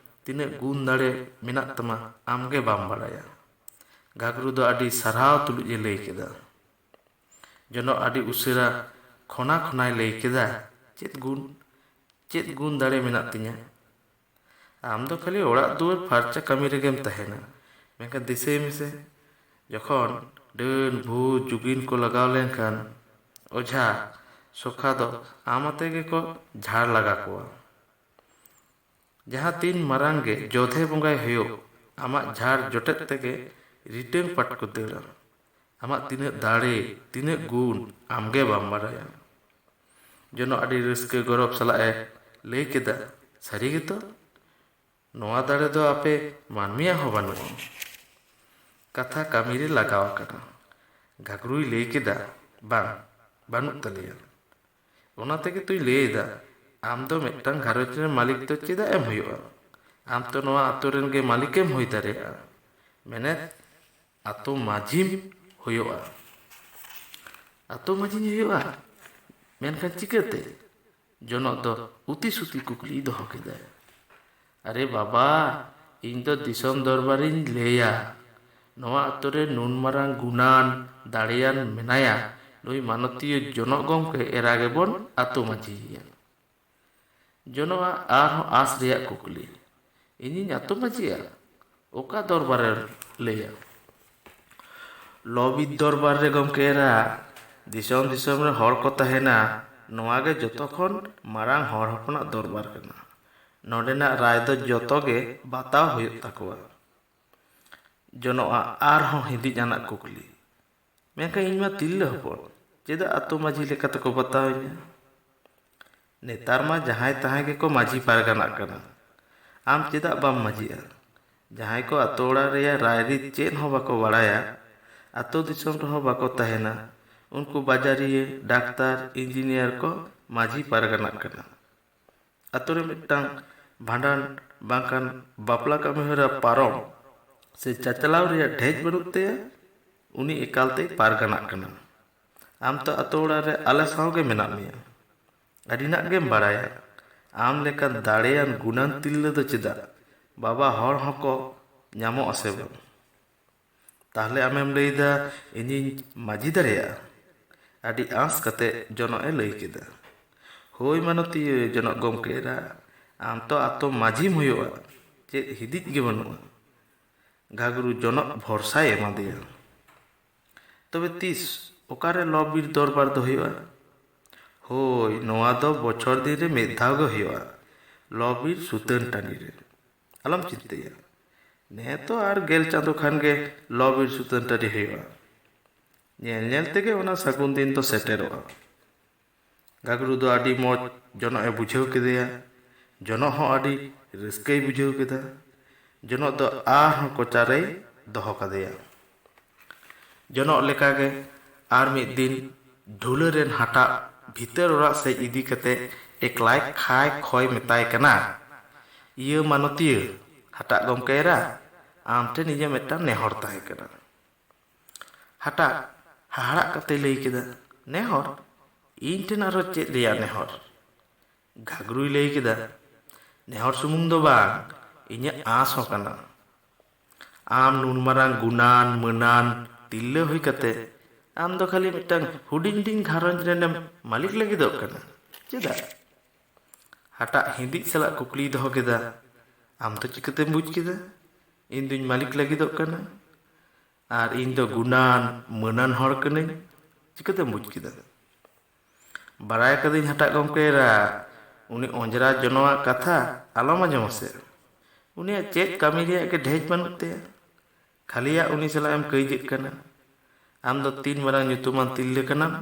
ᱛᱤᱱᱟᱹᱜ ᱜᱩᱱ ᱫᱟᱲᱮ ᱢᱮᱱᱟᱜ ᱛᱟᱢᱟ, ᱟᱢ ᱜᱮ ᱵᱟᱢ ᱵᱟᱲᱟᱭᱟ᱾" ᱜᱷᱟᱜᱽᱨᱩ ᱫᱚ ᱟᱹᱰᱤ ᱥᱟᱨᱦᱟᱣ ᱛᱩᱞᱩᱡ ᱮ ᱞᱟᱹᱭ ᱠᱮᱫᱟ᱾ ᱡᱚᱱᱚᱜ ᱟᱹᱰᱤ ᱩᱥᱟᱹᱨᱟ ᱠᱷᱚᱱᱟ ᱠᱷᱚᱱᱟᱭ ᱞᱟᱹᱭ ᱠᱮᱫᱟ, "ᱪᱮᱫ ᱜᱩᱱ, ᱪᱮᱫ ᱜᱩᱱ ᱫᱟᱲᱮ ᱢᱮᱱᱟᱜ ᱛᱤᱧᱟ? ᱟᱢ ᱫᱚ ᱠᱷᱟᱹᱞᱤ ᱚᱲᱟᱜ ᱫᱩᱣᱟᱹᱨ ᱯᱷᱟᱨᱪᱟ ᱠᱟᱹᱢᱤ ᱨᱮᱜᱮᱢ ᱛᱟᱦᱮᱱᱟ᱾ ᱢᱮᱱᱠᱷᱟᱱ ᱫᱤᱥᱟᱹᱭ ᱢᱮᱥᱮ, ᱡᱚᱠᱷᱚᱱ ᱰᱟᱹᱱ, ᱵᱷᱩᱛ, ᱡᱩᱜᱤᱱ ᱠᱚ ᱞᱟᱜᱟᱣ ᱞᱮᱱᱠᱷᱟᱱ ᱚᱡᱷᱟ ᱥᱚᱠᱷᱟ ᱫᱚ ᱟᱢ ᱟᱛᱮ ᱜᱮᱠᱚ ᱡᱷᱟᱲ ᱞᱟᱜᱟ ᱠᱚᱣᱟ᱾ ᱡᱟᱦᱟᱸ ᱛᱤᱱ ᱢᱟᱨᱟᱝ ᱜᱮ ᱡᱚᱫᱷᱮ ᱵᱚᱸᱜᱟᱭ ᱦᱩᱭᱩᱜ, ᱟᱢᱟᱜ ᱡᱷᱟᱲ ᱡᱚᱴᱮᱫ ᱛᱮᱜᱮ ᱨᱤᱴᱟᱹᱝ ᱯᱟᱴ ᱠᱚ ᱫᱟᱹᱲᱟ᱾ ᱟᱢᱟᱜ ᱛᱤᱱᱟᱹᱜ ᱫᱟᱲᱮ, ᱛᱤᱱᱟᱹᱜ ᱜᱩᱱ, ᱟᱢᱜᱮ ᱵᱟᱢ ᱵᱟᱲᱟᱭᱟ᱾" ᱡᱚᱱᱚᱜ ᱟᱹᱰᱤ ᱨᱟᱹᱥᱠᱟᱹ ᱜᱚᱨᱚᱵᱽ ᱥᱟᱞᱟᱜ ᱮ ᱞᱟᱹᱭ ᱠᱮᱫᱟ, "ᱥᱟᱹᱨᱤ ᱜᱮᱛᱚ, ᱱᱚᱣᱟ ᱫᱟᱲᱮ ᱫᱚ ᱟᱯᱮ ᱢᱟᱹᱱᱢᱤᱭᱟᱜ ᱦᱚᱸ ᱵᱟᱹᱱᱩᱜᱼᱟ᱾ ᱠᱟᱛᱷᱟ ᱠᱟᱹᱢᱤ ᱨᱮ ᱞᱟᱜᱟᱣ ᱟᱠᱟᱱᱟ᱾" ᱜᱷᱟᱜᱽᱨᱩᱭ ᱞᱟᱹᱭ ᱠᱮᱫᱟ, "ᱵᱟᱝ, ᱵᱟᱹᱱᱩᱜ ᱛᱟᱞᱮᱭᱟ᱾ ᱚᱱᱟ ᱛᱮᱜᱮ ᱛᱚᱧ ᱞᱟᱹᱭ ᱮᱫᱟ, ᱟᱢ ᱫᱚ ᱢᱤᱫᱴᱟᱝ ᱜᱷᱟᱨᱚᱸᱡᱽ ᱨᱮᱱ ᱢᱟᱹᱞᱤᱠ ᱫᱚ ᱪᱮᱫᱟᱜ ᱮᱢ ᱦᱩᱭᱩᱜᱼᱟ? ᱟᱢ ᱛᱚ ᱱᱚᱣᱟ ᱟᱛᱳ ᱨᱮᱱ ᱜᱮ ᱢᱟᱹᱞᱤᱠ ᱮᱢ ᱦᱩᱭ ᱫᱟᱲᱮᱭᱟᱜᱼᱟ᱾ ᱢᱮᱱᱮᱫ, ᱟᱛᱳ ᱢᱟᱹᱡᱷᱤᱢ ᱦᱩᱭᱩᱜᱼᱟ᱾ ᱟᱛᱳ ᱢᱟᱹᱡᱷᱤᱧ ᱦᱩᱭᱩᱜᱼᱟ? ᱢᱮᱱᱠᱷᱟᱱ ᱪᱤᱠᱟᱹᱛᱮ? ᱡᱚᱱᱚᱜ ᱫᱚ ᱩᱛᱤ ᱥᱩᱛᱤ ᱠᱩᱠᱞᱤᱭ ᱫᱚᱦᱚ ᱠᱮᱫᱟ᱾ ᱟᱨᱮ ᱵᱟᱵᱟ, ᱤᱧ ᱫᱚ ᱫᱤᱥᱚᱢ ᱫᱚᱨᱵᱟᱨᱤᱧ ᱞᱟᱹᱭᱟ᱾ ᱱᱚᱣᱟ ᱟᱛᱳ ᱨᱮ ᱱᱩᱱ ᱢᱟᱨᱟᱝ ᱜᱩᱱᱟᱱ, ᱫᱟᱲᱮᱭᱟᱱ ᱢᱮᱱᱟᱭᱟ, ᱱᱩᱭ ᱢᱟᱱᱚᱛᱤᱭᱟᱹ ᱡᱚᱱᱚᱜ ᱜᱚᱢᱠᱮ ᱮᱨᱟ ᱜᱮᱵᱚᱱ ᱟᱛᱳ ᱢᱟᱹᱡᱷᱤᱭᱮᱭᱟ᱾ ᱡᱚᱱᱚᱜᱼᱟ ᱟᱨᱦᱚᱸ ᱟᱸᱥ ᱨᱮᱭᱟᱜ ᱠᱩᱠᱞᱤ, ᱤᱧᱤᱧ ᱟᱛᱳ ᱢᱟᱹᱡᱷᱤᱜᱼᱟ? ᱚᱠᱟ ᱫᱚᱨᱵᱟᱨᱮ ᱞᱟᱹᱭᱟ? ᱞᱚᱵᱤᱫ ᱫᱚᱨᱵᱟᱨ ᱨᱮ ᱜᱚᱢᱠᱮ ᱮᱨᱟ, ᱫᱤᱥᱚᱢ ᱫᱤᱥᱚᱢ ᱨᱮ ᱦᱚᱲ ᱠᱚ ᱛᱟᱦᱮᱱᱟ, ᱱᱚᱣᱟ ᱜᱮ ᱡᱚᱛᱚ ᱠᱷᱚᱱ ᱢᱟᱨᱟᱝ ᱦᱚᱲ ᱦᱚᱯᱚᱱᱟᱜ ᱫᱚᱨᱵᱟᱨ ᱠᱟᱱᱟ᱾ ᱱᱚᱰᱮᱱᱟᱜ ᱨᱟᱭ ᱫᱚ ᱡᱚᱛᱚ ᱜᱮ ᱵᱟᱛᱟᱣ ᱦᱩᱭᱩᱜ ᱛᱟᱠᱚᱣᱟ᱾ ᱡᱚᱱᱚᱜᱼᱟ ᱟᱨᱦᱚᱸ ᱦᱤᱸᱫᱤᱡ ᱟᱱᱟᱜ ᱠᱩᱠᱞᱤ, ᱢᱮᱱᱠᱷᱟᱱ ᱤᱧ ᱢᱟ ᱛᱤᱨᱞᱟᱹ ᱦᱚᱯᱚᱱ, ᱪᱮᱫᱟᱜ ᱟᱛᱳ ᱢᱟᱹᱡᱷᱤ ᱞᱮᱠᱟ ᱛᱮᱠᱚ ᱵᱟᱛᱟᱣᱤᱧᱟ? ᱱᱮᱛᱟᱨ ᱢᱟ ᱡᱟᱦᱟᱸᱭ ᱛᱟᱦᱟᱸᱭ ᱜᱮᱠᱚ ᱢᱟᱹᱡᱷᱤ ᱯᱟᱨᱜᱟᱱᱟᱜ ᱠᱟᱱᱟ᱾ ᱟᱢ ᱪᱮᱫᱟᱜ ᱵᱟᱢ ᱢᱟᱹᱡᱷᱤᱜᱼᱟ? ᱡᱟᱦᱟᱸᱭ ᱠᱚ ᱟᱛᱳ ᱚᱲᱟᱜ ᱨᱮᱭᱟᱜ ᱨᱟᱭᱨᱤᱛ ᱪᱮᱫ ᱦᱚᱸ ᱵᱟᱠᱚ ᱵᱟᱲᱟᱭᱟ, ᱟᱛᱳ ᱫᱤᱥᱚᱢ ᱨᱮᱦᱚᱸ ᱵᱟᱠᱚ ᱛᱟᱦᱮᱱᱟ, ᱩᱱᱠᱩ ᱵᱟᱡᱟᱨᱤᱭᱟᱹ, ᱰᱟᱠᱛᱟᱨ, ᱤᱧᱡᱤᱱᱤᱭᱟᱨ ᱠᱚ ᱢᱟᱹᱡᱷᱤ ᱯᱟᱨᱜᱟᱱᱟᱜ ᱠᱟᱱᱟ᱾ ᱟᱛᱳ ᱨᱮ ᱢᱤᱫᱴᱟᱝ ᱵᱷᱟᱸᱰᱟᱱ ᱵᱟᱝᱠᱷᱟᱱ ᱵᱟᱯᱞᱟ ᱠᱟᱹᱢᱤ ᱦᱚᱨᱟ ᱯᱟᱨᱚᱢ ᱥᱮ ᱪᱟᱪᱞᱟᱣ ᱨᱮᱭᱟᱜ ᱰᱷᱮᱡ ᱵᱟᱹᱱᱩᱜ ᱛᱟᱭᱟ, ᱩᱱᱤ ᱮᱠᱟᱞᱛᱮᱭ ᱯᱟᱨᱜᱟᱱᱟᱜ ᱠᱟᱱᱟ᱾ ᱟᱢ ᱛᱚ ᱟᱛᱳ ᱚᱲᱟᱜ ᱨᱮ ᱟᱞᱮ ᱥᱟᱶ ᱜᱮ ᱢᱮᱱᱟᱜ ᱢᱮᱭᱟ᱾ ᱟᱹᱰᱤᱱᱟᱜ ᱜᱮᱢ ᱵᱟᱲᱟᱭᱟ᱾ ᱟᱢ ᱞᱮᱠᱟᱱ ᱫᱟᱲᱮᱭᱟᱱ ᱜᱩᱱᱟᱱ ᱛᱤᱨᱞᱟᱹ ᱫᱚ ᱪᱮᱫᱟᱜ ᱵᱟᱵᱟ ᱦᱚᱲ ᱦᱚᱸᱠᱚ ᱧᱟᱢᱚᱜ ᱟᱥᱮ ᱵᱟᱝ? ᱛᱟᱦᱞᱮ ᱟᱢᱮᱢ ᱞᱟᱹᱭᱫᱟ ᱤᱧᱤᱧ ᱢᱟᱹᱡᱷᱤ ᱫᱟᱲᱮᱭᱟᱜᱼᱟ? ᱟᱹᱰᱤ ᱟᱸᱥ ᱠᱟᱛᱮ ᱡᱚᱱᱚᱜ ᱮ ᱞᱟᱹᱭ ᱠᱮᱫᱟ᱾ ᱦᱳᱭ ᱢᱟᱱᱚᱛᱤᱭᱟᱹ ᱡᱚᱱᱚᱜ ᱜᱚᱢᱠᱮ ᱮᱨᱟ, ᱟᱢ ᱛᱚ ᱟᱛᱳ ᱢᱟᱹᱡᱷᱤᱢ ᱦᱩᱭᱩᱜᱼᱟ, ᱪᱮᱫ ᱦᱤᱫᱤᱡ ᱜᱮ ᱵᱟᱹᱱᱩᱜᱼᱟ᱾ ᱜᱷᱟᱜᱽᱨᱩ ᱡᱚᱱᱚᱜ ᱵᱷᱚᱨᱥᱟᱭ ᱮᱢᱟᱫᱮᱭᱟ᱾ ᱛᱚᱵᱮ ᱛᱤᱥ ᱚᱠᱟᱨᱮ ᱞᱚ ᱵᱤᱨ ᱫᱚᱨᱵᱟᱨ ᱫᱚ ᱦᱩᱭᱩᱜᱼᱟ? ᱦᱳᱭ, ᱱᱚᱣᱟ ᱫᱚ ᱵᱚᱪᱷᱚᱨ ᱫᱤᱱ ᱨᱮ ᱢᱤᱫ ᱫᱷᱟᱣ ᱜᱮ ᱦᱩᱭᱩᱜᱼᱟ, ᱞᱚ ᱵᱤᱨ ᱥᱩᱛᱟᱹᱱ ᱴᱟᱺᱰᱤ ᱨᱮ᱾ ᱟᱞᱚᱢ ᱪᱤᱱᱛᱟᱹᱭᱟ, ᱱᱮ ᱛᱚ ᱟᱨ ᱜᱮᱞ ᱪᱟᱸᱫᱳ ᱠᱷᱟᱱ ᱜᱮ ᱞᱚ ᱵᱤᱨ ᱥᱩᱛᱟᱹᱱ ᱴᱟᱺᱰᱤ ᱦᱩᱭᱩᱜᱼᱟ᱾ ᱧᱮᱞ ᱧᱮᱞ ᱛᱮᱜᱮ ᱚᱱᱟ ᱥᱟᱹᱜᱩᱱ ᱫᱤᱱ ᱫᱚ ᱥᱮᱴᱮᱨᱚᱜᱼᱟ᱾ ᱜᱟᱜᱽᱨᱩ ᱫᱚ ᱟᱹᱰᱤ ᱢᱚᱡᱽ ᱡᱚᱱᱚᱜ ᱮ ᱵᱩᱡᱷᱟᱹᱣ ᱠᱮᱫᱮᱭᱟ᱾ ᱡᱚᱱᱚᱜ ᱦᱚᱸ ᱟᱹᱰᱤ ᱨᱟᱹᱥᱠᱟᱹᱭ ᱵᱩᱡᱷᱟᱹᱣ ᱠᱮᱫᱟ᱾ ᱡᱚᱱᱚᱜ ᱫᱚ ᱟᱨᱦᱚᱸ ᱠᱚᱪᱟᱨᱮᱭ ᱫᱚᱦᱚ ᱠᱟᱫᱮᱭᱟ᱾ ᱡᱚᱱᱚᱜ ᱞᱮᱠᱟᱜᱮ ᱟᱨ ᱢᱤᱫ ᱫᱤᱱ ᱰᱷᱩᱞᱟᱹ ᱨᱮᱱ ᱦᱟᱴᱟᱜ ᱵᱷᱤᱛᱟᱹᱨ ᱚᱲᱟᱜ ᱥᱮᱫ ᱤᱫᱤ ᱠᱟᱛᱮ ᱮᱠᱞᱟᱭ ᱠᱷᱟᱭ ᱠᱷᱚᱭ ᱢᱮᱛᱟᱭ ᱠᱟᱱᱟ, ᱤᱭᱟᱹ ᱢᱟᱱᱚᱛᱤᱭᱟᱹ, ᱦᱟᱴᱟᱜ ᱜᱚᱢᱠᱮ ᱮᱨᱟ, ᱟᱢ ᱴᱷᱮᱱ ᱤᱧᱟᱹᱜ ᱢᱤᱫᱴᱟᱝ ᱱᱮᱦᱚᱨ ᱛᱟᱦᱮᱸ ᱠᱟᱱᱟ᱾ ᱦᱟᱴᱟᱜ ᱦᱟᱦᱟᱲᱟᱜ ᱠᱟᱛᱮ ᱞᱟᱹᱭ ᱠᱮᱫᱟ, "ᱱᱮᱦᱚᱨ? ᱤᱧ ᱴᱷᱮᱱ ᱟᱨᱚ ᱪᱮᱫ ᱨᱮᱭᱟᱜ ᱱᱮᱦᱚᱨ?" ᱜᱷᱟᱜᱽᱨᱩᱭ ᱞᱟᱹᱭ ᱠᱮᱫᱟ, "ᱱᱮᱦᱚᱨ ᱥᱩᱢᱩᱝ ᱫᱚ ᱵᱟᱝ, ᱤᱧᱟᱹᱜ ᱟᱸᱥ ᱦᱚᱸ ᱠᱟᱱᱟ᱾ ᱟᱢ ᱱᱩᱱ ᱢᱟᱨᱟᱝ ᱜᱩᱱᱟᱱ ᱢᱟᱹᱱᱟᱱ ᱛᱤᱨᱞᱟᱹ ᱦᱩᱭ ᱠᱟᱛᱮ ᱟᱢ ᱫᱚ ᱠᱷᱟᱹᱞᱤ ᱢᱤᱫᱴᱟᱝ ᱦᱩᱰᱤᱧ ᱦᱩᱰᱤᱧ ᱜᱷᱟᱨᱚᱸᱡᱽ ᱨᱮᱱᱮᱢ ᱢᱟᱹᱞᱤᱠ ᱞᱟᱹᱜᱤᱫᱚᱜ ᱠᱟᱱᱟ᱾ ᱪᱮᱫᱟᱜ?" ᱦᱟᱴᱟᱜ ᱦᱤᱸᱫᱤᱡ ᱥᱟᱞᱟᱜ ᱠᱩᱠᱞᱤᱭ ᱫᱚᱦᱚ ᱠᱮᱫᱟ, "ᱟᱢ ᱫᱚ ᱪᱤᱠᱟᱹᱛᱮᱢ ᱵᱩᱡᱽ ᱠᱮᱫᱟ ᱤᱧ ᱫᱩᱧ ᱢᱟᱹᱞᱤᱠ ᱞᱟᱹᱜᱤᱫᱚᱜ ᱠᱟᱱᱟ? ᱟᱨ ᱤᱧ ᱫᱚ ᱜᱩᱱᱟᱱ ᱢᱟᱹᱱᱟᱱ ᱦᱚᱲ ᱠᱟᱹᱱᱟᱹᱧ, ᱪᱤᱠᱟᱹᱛᱮᱢ ᱵᱩᱡᱽ ᱠᱮᱫᱟ?" "ᱵᱟᱲᱟᱭ ᱠᱟᱹᱫᱟᱹᱧ ᱦᱟᱴᱟᱜ ᱜᱚᱢᱠᱮ ᱮᱨᱟ, ᱩᱱᱤ ᱚᱸᱡᱽᱨᱟ ᱡᱚᱱᱚᱣᱟᱜ ᱠᱟᱛᱷᱟ ᱟᱞᱚᱢ ᱟᱸᱡᱚᱢᱟ ᱥᱮ᱾ ᱩᱱᱤᱭᱟᱜ ᱪᱮᱫ ᱠᱟᱹᱢᱤ ᱨᱮᱭᱟᱜ ᱜᱮ ᱰᱷᱮᱡ ᱵᱟᱹᱱᱩᱜ ᱛᱟᱭᱟ, ᱠᱷᱟᱹᱞᱤᱭᱟᱜ ᱩᱱᱤ ᱥᱟᱞᱟᱜ ᱮᱢ ᱠᱟᱹᱭᱡᱟᱹᱜ ᱠᱟᱱᱟ᱾ ᱟᱢ ᱫᱚ ᱛᱤᱱ ᱢᱟᱨᱟᱝ ᱧᱩᱛᱩᱢᱟᱱ ᱛᱤᱨᱞᱟᱹ ᱠᱟᱱᱟᱢ?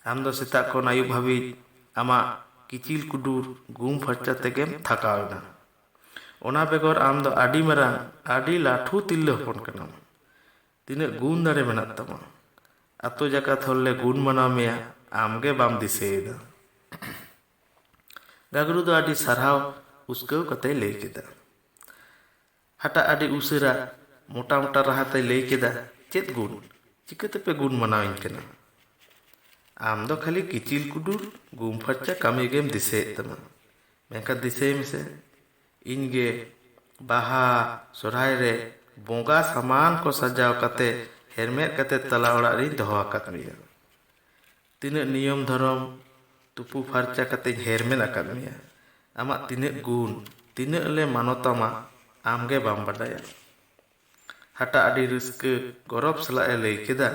ᱟᱢ ᱫᱚ ᱥᱮᱛᱟᱜ ᱠᱷᱚᱱ ᱟᱹᱭᱩᱵ ᱦᱟᱹᱵᱤᱡ ᱟᱢᱟᱜ ᱠᱤᱪᱤᱞ ᱠᱩᱰᱩᱨ ᱜᱩᱢ ᱯᱷᱟᱨᱪᱟ ᱛᱮᱜᱮᱢ ᱛᱷᱟᱠᱟᱣ ᱮᱱᱟ᱾ ᱚᱱᱟ ᱵᱮᱜᱚᱨ ᱟᱢ ᱫᱚ ᱟᱹᱰᱤ ᱢᱟᱨᱟᱝ, ᱟᱹᱰᱤ ᱞᱟᱹᱴᱷᱩ ᱛᱤᱨᱞᱟᱹ ᱦᱚᱯᱚᱱ ᱠᱟᱱᱟᱢ᱾ ᱛᱤᱱᱟᱹᱜ ᱜᱩᱱ ᱫᱟᱲᱮ ᱢᱮᱱᱟᱜ ᱛᱟᱢᱟ? ᱟᱛᱳ ᱡᱟᱠᱟᱛ ᱦᱚᱲ ᱞᱮ ᱜᱩᱱ ᱢᱟᱱᱟᱣ ᱢᱮᱭᱟ, ᱟᱢ ᱜᱮ ᱵᱟᱢ ᱫᱤᱥᱟᱹᱭᱮᱫᱟ?" ᱜᱟᱜᱽᱨᱩ ᱫᱚ ᱟᱹᱰᱤ ᱥᱟᱨᱦᱟᱣ ᱩᱥᱠᱟᱹᱣ ᱠᱟᱛᱮᱭ ᱞᱟᱹᱭ ᱠᱮᱫᱟ᱾ ᱦᱟᱴᱟᱜ ᱟᱹᱰᱤ ᱩᱥᱟᱹᱨᱟ ᱢᱚᱴᱟ ᱢᱚᱴᱟ ᱨᱟᱦᱟ ᱛᱮᱭ ᱞᱟᱹᱭ ᱠᱮᱫᱟ, "ᱪᱮᱫ ᱜᱩᱱ? ᱪᱤᱠᱟᱹ ᱛᱮᱯᱮ ᱜᱩᱱ ᱢᱟᱱᱟᱣᱤᱧ ᱠᱟᱱᱟ? ᱟᱢ ᱫᱚ ᱠᱷᱟᱹᱞᱤ ᱠᱤᱪᱤᱞ ᱠᱩᱰᱩᱨ ᱜᱩᱢ ᱯᱷᱟᱨᱪᱟ ᱠᱟᱹᱢᱤ ᱜᱮᱢ ᱫᱤᱥᱟᱹᱭᱮᱫ ᱛᱟᱢᱟ᱾ ᱢᱮᱱᱠᱷᱟᱱ ᱫᱤᱥᱟᱹᱭ ᱢᱮᱥᱮ, ᱤᱧ ᱜᱮ ᱵᱟᱦᱟ ᱥᱚᱨᱦᱟᱭ ᱨᱮ ᱵᱚᱸᱜᱟ ᱥᱟᱢᱟᱱ ᱠᱚ ᱥᱟᱡᱟᱣ ᱠᱟᱛᱮ ᱦᱮᱨᱢᱮᱫ ᱠᱟᱛᱮ ᱛᱟᱞᱟ ᱚᱲᱟᱜ ᱨᱤᱧ ᱫᱚᱦᱚ ᱟᱠᱟᱫ ᱢᱮᱭᱟ᱾ ᱛᱤᱱᱟᱹᱜ ᱱᱤᱭᱚᱢ ᱫᱷᱚᱨᱚᱢ ᱛᱩᱯᱩ ᱯᱷᱟᱨᱪᱟ ᱠᱟᱛᱮᱧ ᱦᱮᱨᱢᱮᱫ ᱟᱠᱟᱫ ᱢᱮᱭᱟ᱾ ᱟᱢᱟᱜ ᱛᱤᱱᱟᱹᱜ ᱜᱩᱱ, ᱛᱤᱱᱟᱹᱜ ᱞᱮ ᱢᱟᱱᱚᱛᱟᱢᱟ, ᱟᱢ ᱜᱮ ᱵᱟᱢ ᱵᱟᱰᱟᱭᱟ᱾" ᱦᱟᱴᱟᱜ ᱟᱹᱰᱤ ᱨᱟᱹᱥᱠᱟᱹ ᱜᱚᱨᱚᱵᱽ ᱥᱟᱞᱟᱜ ᱮ ᱞᱟᱹᱭ ᱠᱮᱫᱟ,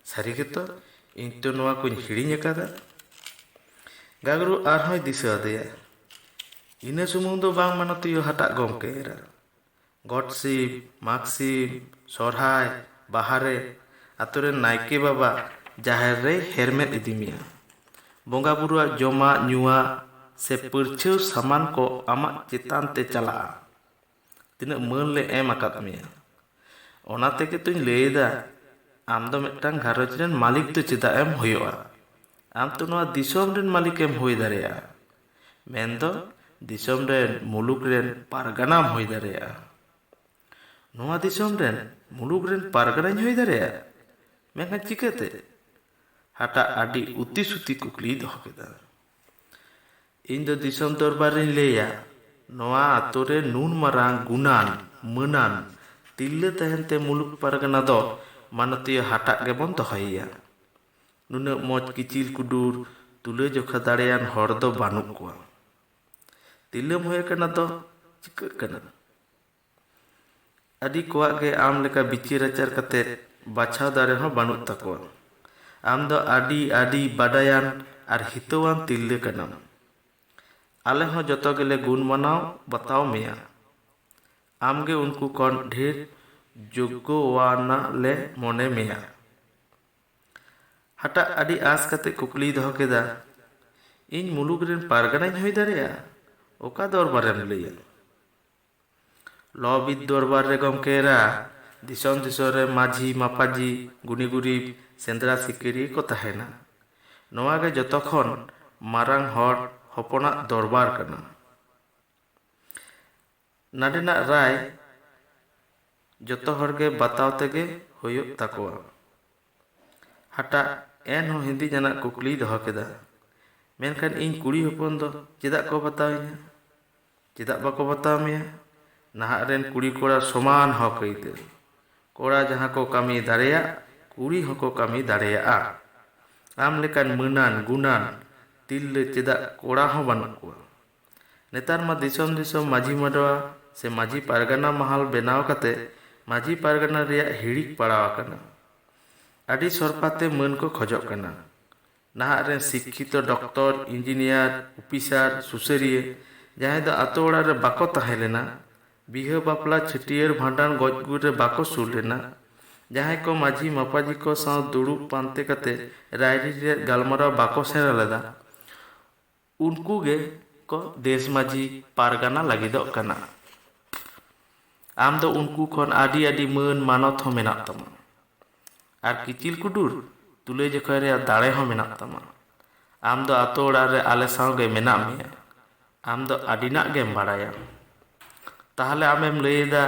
"ᱥᱟᱹᱨᱤ ᱜᱮᱛᱚ, ᱤᱧ ᱛᱚ ᱱᱚᱣᱟ ᱠᱚᱧ ᱦᱤᱲᱤᱧ ᱟᱠᱟᱫᱟ᱾" ᱜᱟᱜᱽᱨᱩ ᱟᱨᱦᱚᱸᱭ ᱫᱤᱥᱟᱹ ᱟᱫᱮᱭᱟ, "ᱤᱱᱟᱹ ᱥᱩᱢᱩᱝ ᱫᱚ ᱵᱟᱝ ᱢᱟᱱᱚᱛᱤᱭᱟᱹ ᱦᱟᱴᱟᱜ ᱜᱚᱢᱠᱮ ᱮᱨᱟ᱾ ᱜᱚᱴ ᱥᱤᱢ, ᱢᱟᱜᱽ ᱥᱤᱢ, ᱥᱚᱨᱦᱟᱭ, ᱵᱟᱦᱟ ᱨᱮ ᱟᱛᱳ ᱨᱮᱱ ᱱᱟᱭᱠᱮ ᱵᱟᱵᱟ ᱡᱟᱦᱮᱨ ᱨᱮᱭ ᱦᱮᱨᱢᱮᱫ ᱤᱫᱤ ᱢᱮᱭᱟ᱾ ᱵᱚᱸᱜᱟ ᱵᱩᱨᱩᱣᱟᱜ ᱡᱚᱢᱟᱜ ᱧᱩᱣᱟᱜ ᱥᱮ ᱯᱟᱹᱨᱪᱷᱟᱹᱣ ᱥᱟᱢᱟᱱ ᱠᱚ ᱟᱢᱟᱜ ᱪᱮᱛᱟᱱ ᱛᱮ ᱪᱟᱞᱟᱜᱼᱟ᱾ ᱛᱤᱱᱟᱹᱜ ᱢᱟᱹᱱ ᱞᱮ ᱮᱢ ᱟᱠᱟᱫ ᱢᱮᱭᱟ᱾ ᱚᱱᱟ ᱛᱮᱜᱮ ᱛᱚᱧ ᱞᱟᱹᱭᱮᱫᱟ, ᱟᱢ ᱫᱚ ᱢᱤᱫᱴᱟᱝ ᱜᱷᱟᱨᱚᱸᱡᱽ ᱨᱮᱱ ᱢᱟᱹᱞᱤᱠ ᱫᱚ ᱪᱮᱫᱟᱜ ᱮᱢ ᱦᱩᱭᱩᱜᱼᱟ? ᱟᱢ ᱛᱚ ᱱᱚᱣᱟ ᱫᱤᱥᱚᱢ ᱨᱮᱱ ᱢᱟᱹᱞᱤᱠ ᱮᱢ ᱦᱩᱭ ᱫᱟᱲᱮᱭᱟᱜᱼᱟ, ᱢᱮᱱᱫᱚ ᱫᱤᱥᱚᱢ ᱨᱮᱱ ᱢᱩᱞᱩᱠ ᱨᱮᱱ ᱯᱟᱨᱜᱟᱱᱟᱢ ᱦᱩᱭ ᱫᱟᱲᱮᱭᱟᱜᱼᱟ᱾" "ᱱᱚᱣᱟ ᱫᱤᱥᱚᱢ ᱨᱮᱱ ᱢᱩᱞᱩᱠ ᱨᱮᱱ ᱯᱟᱨᱜᱟᱱᱟᱧ ᱦᱩᱭ ᱫᱟᱲᱮᱭᱟᱜᱼᱟ?" ᱢᱮᱱᱠᱷᱟᱱ ᱪᱤᱠᱟᱹᱛᱮ? ᱦᱟᱴᱟᱜ ᱟᱹᱰᱤ ᱩᱛᱤ ᱥᱩᱛᱤ ᱠᱩᱠᱞᱤᱭ ᱫᱚᱦᱚ ᱠᱮᱫᱟ᱾ ᱤᱧ ᱫᱚ ᱫᱤᱥᱚᱢ ᱫᱚᱨᱵᱟᱨ ᱨᱤᱧ ᱞᱟᱹᱭᱟ, ᱱᱚᱣᱟ ᱟᱛᱳ ᱨᱮ ᱱᱩᱱ ᱢᱟᱨᱟᱝ ᱜᱩᱱᱟᱱ, ᱢᱟᱹᱱᱟᱱ ᱛᱤᱨᱞᱟᱹ ᱛᱟᱦᱮᱱ ᱛᱮ ᱢᱩᱞᱩᱠ ᱯᱟᱨᱜᱟᱱᱟ ᱫᱚ ᱢᱟᱱᱚᱛᱤᱭᱟᱹ ᱦᱟᱴᱟᱜ ᱜᱮᱵᱚᱱ ᱫᱚᱦᱚᱭᱮᱭᱟ᱾ ᱱᱩᱱᱟᱹᱜ ᱢᱚᱡᱽ ᱠᱤᱪᱤᱞ ᱠᱩᱰᱩᱨ, ᱛᱩᱞᱟᱹᱡᱚᱠᱷᱟ ᱫᱟᱲᱮᱭᱟᱱ ᱦᱚᱲ ᱫᱚ ᱵᱟᱹᱱᱩᱜ ᱠᱚᱣᱟ᱾ ᱛᱤᱨᱞᱟᱹᱢ ᱦᱩᱭ ᱟᱠᱟᱱᱟ ᱫᱚ ᱪᱤᱠᱟᱹᱜ ᱠᱟᱱᱟ? ᱟᱹᱰᱤ ᱠᱚᱣᱟᱜ ᱜᱮ ᱟᱢ ᱞᱮᱠᱟ ᱵᱤᱪᱟᱹᱨ ᱟᱪᱟᱨ ᱠᱟᱛᱮ ᱵᱟᱪᱷᱟᱣ ᱫᱟᱲᱮ ᱦᱚᱸ ᱵᱟᱹᱱᱩᱜ ᱛᱟᱠᱚᱣᱟ᱾ ᱟᱢ ᱫᱚ ᱟᱹᱰᱤ, ᱟᱹᱰᱤ ᱵᱟᱰᱟᱭᱟᱱ ᱟᱨ ᱦᱤᱛᱟᱹᱣᱟᱱ ᱛᱤᱨᱞᱟᱹ ᱠᱟᱱᱟᱢ᱾ ᱟᱞᱮ ᱦᱚᱸ ᱡᱚᱛᱚ ᱜᱮᱞᱮ ᱜᱩᱱ ᱢᱟᱱᱟᱣ ᱵᱟᱛᱟᱣ ᱢᱮᱭᱟ᱾ ᱟᱢ ᱜᱮ ᱩᱱᱠᱩ ᱠᱷᱚᱱ ᱰᱷᱮᱨ ᱡᱳᱜᱽᱜᱚᱣᱟᱱᱟᱜ ᱞᱮ ᱢᱚᱱᱮ ᱢᱮᱭᱟ᱾ ᱦᱟᱴᱟᱜ ᱟᱹᱰᱤ ᱟᱸᱥ ᱠᱟᱛᱮ ᱠᱩᱠᱞᱤᱭ ᱫᱚᱦᱚ ᱠᱮᱫᱟ, "ᱤᱧ ᱢᱩᱞᱩᱠ ᱨᱮᱱ ᱯᱟᱨᱜᱟᱱᱟᱧ ᱦᱩᱭ ᱫᱟᱲᱮᱭᱟᱜᱼᱟ? ᱚᱠᱟ ᱫᱚᱨᱵᱟᱨᱮᱢ ᱞᱟᱹᱭᱟ?" ᱞᱚᱵᱤᱫ ᱫᱚᱨᱵᱟᱨ ᱨᱮ ᱜᱚᱢᱠᱮ ᱮᱨᱟ, ᱫᱤᱥᱚᱢ ᱫᱤᱥᱚᱢ ᱨᱮ ᱢᱟᱹᱡᱷᱤ, ᱢᱟᱯᱟᱡᱷᱤ, ᱜᱩᱱᱤ ᱜᱩᱨᱤᱵ, ᱥᱮᱸᱫᱽᱨᱟ ᱥᱤᱠᱟᱹᱨᱤᱭᱟᱹ ᱠᱚ ᱛᱟᱦᱮᱱᱟ᱾ ᱱᱚᱣᱟ ᱜᱮ ᱡᱚᱛᱚ ᱠᱷᱚᱱ ᱢᱟᱨᱟᱝ ᱦᱚᱲ ᱦᱚᱯᱚᱱᱟᱜ ᱫᱚᱨᱵᱟᱨ ᱠᱟᱱᱟ᱾ ᱱᱟᱰᱮᱱᱟᱜ ᱨᱟᱭ ᱡᱚᱛᱚ ᱦᱚᱲ ᱜᱮ ᱵᱟᱛᱟᱣ ᱛᱮᱜᱮ ᱦᱩᱭᱩᱜ ᱛᱟᱠᱚᱣᱟ᱾ ᱦᱟᱴᱟᱜ ᱮᱱᱦᱚᱸ ᱦᱤᱸᱫᱤᱡ ᱟᱱᱟᱜ ᱠᱩᱠᱞᱤᱭ ᱫᱚᱦᱚ ᱠᱮᱫᱟ, "ᱢᱮᱱᱠᱷᱟᱱ ᱤᱧ ᱠᱩᱲᱤ ᱦᱚᱯᱚᱱ ᱫᱚ ᱪᱮᱫᱟᱜ ᱠᱚ ᱵᱟᱛᱟᱣᱤᱧᱟ? ᱪᱮᱫᱟᱜ ᱵᱟᱠᱚ ᱵᱟᱛᱟᱣ ᱢᱮᱭᱟ? ᱱᱟᱦᱟᱜ ᱨᱮᱱ ᱠᱩᱲᱤ ᱠᱚᱲᱟ ᱥᱚᱢᱟᱱ ᱦᱚᱠ ᱟᱹᱭᱫᱟᱹᱨ᱾ ᱠᱚᱲᱟ ᱡᱟᱦᱟᱸ ᱠᱚ ᱠᱟᱹᱢᱤ ᱫᱟᱲᱮᱭᱟᱜ, ᱠᱩᱲᱤ ᱦᱚᱸᱠᱚ ᱠᱟᱹᱢᱤ ᱫᱟᱲᱮᱭᱟᱜᱼᱟ᱾ ᱟᱢ ᱞᱮᱠᱟᱱ ᱢᱟᱹᱱᱟᱱ ᱜᱩᱱᱟᱱ ᱛᱤᱨᱞᱟᱹ ᱪᱮᱫᱟᱜ ᱠᱚᱲᱟ ᱦᱚᱸ ᱵᱟᱹᱱᱩᱜ ᱠᱚᱣᱟ?" ᱱᱮᱛᱟᱨ ᱢᱟ ᱫᱤᱥᱚᱢ ᱫᱤᱥᱚᱢ ᱢᱟᱹᱡᱷᱤ ᱢᱟᱰᱣᱟ ᱥᱮ ᱢᱟᱹᱡᱷᱤ ᱯᱟᱨᱜᱟᱱᱟ ᱢᱟᱦᱟᱞ ᱵᱮᱱᱟᱣ ᱠᱟᱛᱮ ᱢᱟᱹᱡᱷᱤ ᱯᱟᱨᱜᱟᱱᱟ ᱨᱮᱭᱟᱜ ᱦᱤᱲᱤᱠ ᱯᱟᱲᱟᱣ ᱟᱠᱟᱱᱟ᱾ ᱟᱹᱰᱤ ᱥᱚᱨᱯᱟᱛᱮ ᱢᱟᱹᱱ ᱠᱚ ᱠᱷᱚᱡᱚᱜ ᱠᱟᱱᱟ᱾ ᱱᱟᱦᱟᱜ ᱨᱮᱱ ᱥᱤᱠᱠᱷᱤᱛᱚ ᱰᱚᱠᱴᱚᱨ, ᱤᱧᱡᱤᱱᱤᱭᱟᱨ, ᱚᱯᱷᱤᱥᱟᱨ, ᱥᱩᱥᱟᱹᱨᱤᱭᱟᱹ ᱡᱟᱦᱟᱸᱭ ᱫᱚ ᱟᱛᱳ ᱚᱲᱟᱜ ᱨᱮ ᱵᱟᱠᱚ ᱛᱟᱦᱮᱸ ᱞᱮᱱᱟ, ᱵᱤᱦᱟᱹ ᱵᱟᱯᱞᱟ, ᱪᱷᱟᱹᱴᱭᱟᱹᱨ, ᱵᱷᱟᱸᱰᱟᱱ, ᱜᱚᱡ ᱜᱩᱨ ᱨᱮ ᱵᱟᱠᱚ ᱥᱩᱨ ᱞᱮᱱᱟ, ᱡᱟᱦᱟᱸᱭ ᱠᱚ ᱢᱟᱹᱡᱷᱤ ᱢᱟᱯᱟᱡᱷᱤ ᱠᱚ ᱥᱟᱶ ᱫᱩᱲᱩᱵ ᱯᱟᱱᱛᱮ ᱠᱟᱛᱮ ᱨᱟᱭᱨᱤᱛ ᱨᱮᱭᱟᱜ ᱜᱟᱞᱢᱟᱨᱟᱣ ᱵᱟᱠᱚ ᱥᱮᱬᱟ ᱞᱮᱫᱟ, ᱩᱱᱠᱩ ᱜᱮ ᱠᱚ ᱫᱮᱥ ᱢᱟᱹᱡᱷᱤ ᱯᱟᱨᱜᱟᱱᱟ ᱞᱟᱹᱜᱤᱫᱚᱜ ᱠᱟᱱᱟ᱾ ᱟᱢ ᱫᱚ ᱩᱱᱠᱩ ᱠᱷᱚᱱ ᱟᱹᱰᱤ ᱟᱹᱰᱤ ᱢᱟᱹᱱ ᱢᱟᱱᱚᱛ ᱦᱚᱸ ᱢᱮᱱᱟᱜ ᱛᱟᱢᱟ᱾ ᱟᱨ ᱠᱤᱪᱤᱞ ᱠᱩᱰᱩᱨ ᱛᱩᱞᱟᱹᱡᱚᱠᱷᱟ ᱨᱮᱭᱟᱜ ᱫᱟᱲᱮ ᱦᱚᱸ ᱢᱮᱱᱟᱜ ᱛᱟᱢᱟ᱾ ᱟᱢ ᱫᱚ ᱟᱛᱳ ᱚᱲᱟᱜ ᱨᱮ ᱟᱞᱮ ᱥᱟᱶ ᱜᱮ ᱢᱮᱱᱟᱜ ᱢᱮᱭᱟ᱾ ᱟᱢ ᱫᱚ ᱟᱹᱰᱤᱱᱟᱜ ᱜᱮᱢ ᱵᱟᱲᱟᱭᱟ᱾ ᱛᱟᱦᱞᱮ ᱟᱢᱮᱢ ᱞᱟᱹᱭ ᱮᱫᱟ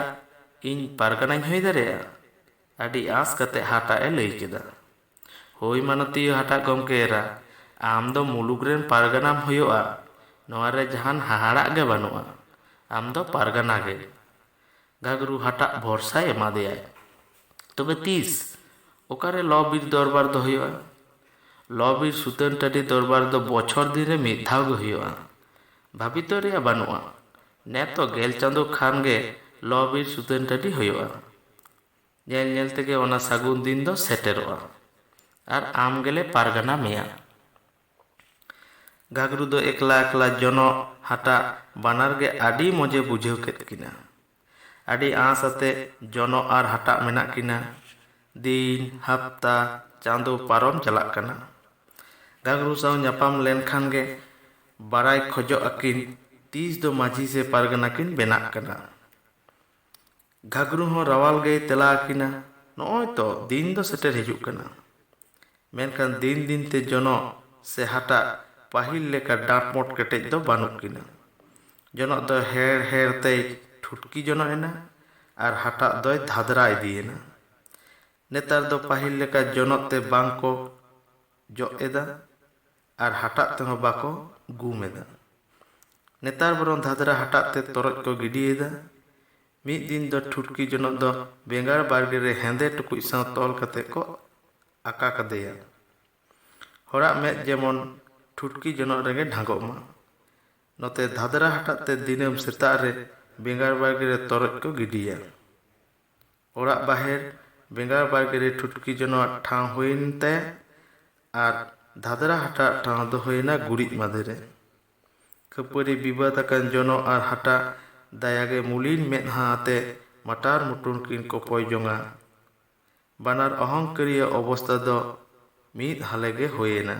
ᱤᱧ ᱯᱟᱨᱜᱟᱱᱟᱧ ᱦᱩᱭ ᱫᱟᱲᱮᱭᱟᱜᱼᱟ? ᱟᱹᱰᱤ ᱟᱸᱥ ᱠᱟᱛᱮ ᱦᱟᱴᱟᱜ ᱮ ᱞᱟᱹᱭ ᱠᱮᱫᱟ, "ᱦᱳᱭ ᱢᱟᱱᱚᱛᱤᱭᱟᱹ ᱦᱟᱴᱟᱜ ᱜᱚᱢᱠᱮ ᱮᱨᱟ, ᱟᱢ ᱫᱚ ᱢᱩᱞᱩᱠ ᱨᱮᱱ ᱯᱟᱨᱜᱟᱱᱟᱢ ᱦᱩᱭᱩᱜᱼᱟ᱾ ᱱᱚᱣᱟ ᱨᱮ ᱡᱟᱦᱟᱱ ᱦᱟᱦᱟᱲᱟᱜ ᱜᱮ ᱵᱟᱹᱱᱩᱜᱼᱟ᱾ ᱟᱢ ᱫᱚ ᱯᱟᱨᱜᱟᱱᱟ ᱜᱮ᱾" ᱜᱷᱟᱜᱽᱨᱩ ᱦᱟᱴᱟᱜ ᱵᱷᱚᱨᱥᱟᱭ ᱮᱢᱟᱫᱮᱭᱟᱭ᱾ "ᱛᱚᱵᱮ ᱛᱤᱥ? ᱚᱠᱟᱨᱮ ᱞᱚ ᱵᱤᱨ ᱫᱚᱨᱵᱟᱨ ᱫᱚ ᱦᱩᱭᱩᱜᱼᱟ?" "ᱞᱚ ᱵᱤᱨ ᱥᱩᱛᱟᱹᱱ ᱴᱟᱺᱰᱤ ᱫᱚᱨᱵᱟᱨ ᱫᱚ ᱵᱚᱪᱷᱚᱨ ᱫᱤᱱ ᱨᱮ ᱢᱤᱫ ᱫᱷᱟᱣ ᱜᱮ ᱦᱩᱭᱩᱜᱼᱟ᱾ ᱵᱷᱟᱵᱤᱛᱚ ᱨᱮᱭᱟᱜ ᱵᱟᱹᱱᱩᱜᱼᱟ᱾ ᱱᱮᱛᱚ ᱜᱮᱞ ᱪᱟᱸᱫᱳ ᱠᱷᱟᱱ ᱜᱮ ᱞᱚ ᱵᱤᱨ ᱥᱩᱛᱟᱹᱱ ᱴᱟᱺᱰᱤ ᱦᱩᱭᱩᱜᱼᱟ᱾ ᱧᱮᱞ ᱧᱮᱞ ᱛᱮᱜᱮ ᱚᱱᱟ ᱥᱟᱹᱜᱩᱱ ᱫᱤᱱ ᱫᱚ ᱥᱮᱴᱮᱨᱚᱜᱼᱟ᱾ ᱟᱨ ᱟᱢ ᱜᱮᱞᱮ ᱯᱟᱨᱜᱟᱱᱟ ᱢᱮᱭᱟ᱾" ᱜᱷᱟᱜᱽᱨᱩ ᱫᱚ ᱮᱠᱞᱟ ᱮᱠᱞᱟ ᱡᱚᱱᱚᱜ ᱦᱟᱴᱟᱜ ᱵᱟᱱᱟᱨ ᱜᱮ ᱟᱹᱰᱤ ᱢᱚᱡᱮ ᱵᱩᱡᱷᱟᱹᱣ ᱠᱮᱫ ᱠᱤᱱᱟ᱾ ᱟᱹᱰᱤ ᱟᱸᱥ ᱟᱛᱮ ᱡᱚᱱᱚᱜ ᱟᱨ ᱦᱟᱴᱟᱜ ᱢᱮᱱᱟᱜ ᱠᱤᱱᱟ᱾ ᱫᱤᱱ, ᱦᱟᱯᱛᱟ, ᱪᱟᱸᱫᱳ ᱯᱟᱨᱚᱢ ᱪᱟᱞᱟᱜ ᱠᱟᱱᱟ᱾ ᱜᱷᱟᱜᱽᱨᱩ ᱥᱟᱶ ᱧᱟᱯᱟᱢ ᱞᱮᱱᱠᱷᱟᱱ ᱜᱮ ᱵᱟᱲᱟᱭ ᱠᱷᱚᱡᱚᱜ ᱟᱹᱠᱤᱱ ᱛᱤᱥ ᱫᱚ ᱢᱟᱹᱡᱷᱤ ᱥᱮ ᱯᱟᱨᱜᱟᱱᱟ ᱠᱤᱱ ᱵᱮᱱᱟᱜ ᱠᱟᱱᱟ᱾ ᱜᱷᱟᱜᱽᱨᱩ ᱦᱚᱸ ᱨᱟᱣᱟᱞ ᱜᱮᱭ ᱛᱮᱞᱟ ᱟᱹᱠᱤᱱᱟ, "ᱱᱚᱜᱼᱚᱭ ᱛᱚ ᱫᱤᱱ ᱫᱚ ᱥᱮᱴᱮᱨ ᱦᱤᱡᱩᱜ ᱠᱟᱱᱟ᱾" ᱢᱮᱱᱠᱷᱟᱱ ᱫᱤᱱ ᱫᱤᱱ ᱛᱮ ᱡᱚᱱᱚᱜ ᱥᱮ ᱦᱟᱴᱟᱜ ᱯᱟᱹᱦᱤᱞ ᱞᱮᱠᱟ ᱰᱟᱸᱴᱢᱚᱴ ᱠᱮᱴᱮᱡ ᱫᱚ ᱵᱟᱹᱱᱩᱜ ᱠᱤᱱᱟ᱾ ᱡᱚᱱᱚᱜ ᱫᱚ ᱦᱮᱲ ᱦᱮᱲ ᱛᱮᱭ ᱴᱷᱩᱴᱠᱤ ᱡᱚᱱᱚᱜ ᱮᱱᱟ ᱟᱨ ᱦᱟᱴᱟᱜ ᱫᱚᱭ ᱫᱷᱟᱫᱽᱨᱟ ᱤᱫᱤᱭᱮᱱᱟ᱾ ᱱᱮᱛᱟᱨ ᱫᱚ ᱯᱟᱹᱦᱤᱞ ᱞᱮᱠᱟ ᱡᱚᱱᱚᱜ ᱛᱮ ᱵᱟᱝ ᱠᱚ ᱡᱚᱜ ᱮᱫᱟ ᱟᱨ ᱦᱟᱴᱟᱜ ᱛᱮᱦᱚᱸ ᱵᱟᱠᱚ ᱜᱩᱢ ᱮᱫᱟ᱾ ᱱᱮᱛᱟᱨ ᱵᱚᱨᱚᱝ ᱫᱷᱟᱫᱽᱨᱟ ᱦᱟᱴᱟᱜ ᱛᱮ ᱛᱚᱨᱚᱡ ᱠᱚ ᱜᱤᱰᱤᱭᱮᱫᱟ᱾ ᱢᱤᱫ ᱫᱤᱱ ᱫᱚ ᱴᱷᱩᱴᱠᱤ ᱡᱚᱱᱚᱜ ᱫᱚ ᱵᱮᱸᱜᱟᱲ ᱵᱟᱲᱜᱮ ᱨᱮ ᱦᱮᱸᱫᱮ ᱴᱩᱠᱩᱡ ᱥᱟᱶ ᱛᱚᱞ ᱠᱟᱛᱮ ᱠᱚ ᱟᱠᱟ ᱠᱟᱫᱮᱭᱟ᱾ ᱦᱚᱲᱟᱜ ᱢᱮᱫ ᱡᱮᱢᱚᱱ ᱴᱷᱩᱴᱠᱤ ᱡᱚᱱᱚᱜ ᱨᱮᱜᱮ ᱰᱷᱟᱸᱜᱚᱜ ᱢᱟ᱾ ᱱᱚᱛᱮ ᱫᱷᱟᱫᱽᱨᱟ ᱦᱟᱴᱟᱜ ᱛᱮ ᱫᱤᱱᱟᱹᱢ ᱥᱮᱛᱟᱜ ᱨᱮ ᱵᱮᱸᱜᱟᱲ ᱵᱟᱲᱜᱮ ᱨᱮ ᱛᱚᱨᱚᱡ ᱠᱚ ᱜᱤᱰᱤᱭᱟ᱾ ᱚᱲᱟᱜ ᱵᱟᱦᱮᱨ ᱵᱮᱸᱜᱟᱲ ᱵᱟᱲᱜᱮ ᱨᱮ ᱴᱷᱩᱴᱠᱤ ᱡᱚᱱᱚᱜ ᱴᱷᱟᱶ ᱦᱩᱭᱮᱱ ᱛᱟᱭᱟ ᱟᱨ ᱫᱷᱟᱫᱽᱨᱟ ᱦᱟᱴᱟᱜ ᱴᱷᱟᱶ ᱫᱚ ᱦᱩᱭᱮᱱᱟ ᱜᱩᱨᱤᱡ ᱢᱟᱫᱮ ᱨᱮ᱾ ᱠᱷᱟᱹᱯᱟᱹᱨᱤ ᱵᱤᱵᱟᱹᱫ ᱟᱠᱟᱱ ᱡᱚᱱᱚᱜ ᱟᱨ ᱦᱟᱴᱟᱜ ᱫᱟᱭᱟᱜᱮ ᱢᱩᱞᱤᱱ ᱢᱮᱫᱦᱟ ᱟᱛᱮ ᱢᱟᱴᱟᱨ ᱢᱩᱴᱩᱨ ᱠᱤᱱ ᱠᱚᱯᱚᱭ ᱡᱚᱝᱟ᱾ ᱵᱟᱱᱟᱨ ᱚᱦᱚᱝᱠᱟᱹᱨᱤᱭᱟᱹ ᱚᱵᱚᱥᱛᱟ ᱫᱚ ᱢᱤᱫ ᱦᱟᱞᱮ ᱜᱮ ᱦᱩᱭᱮᱱᱟ᱾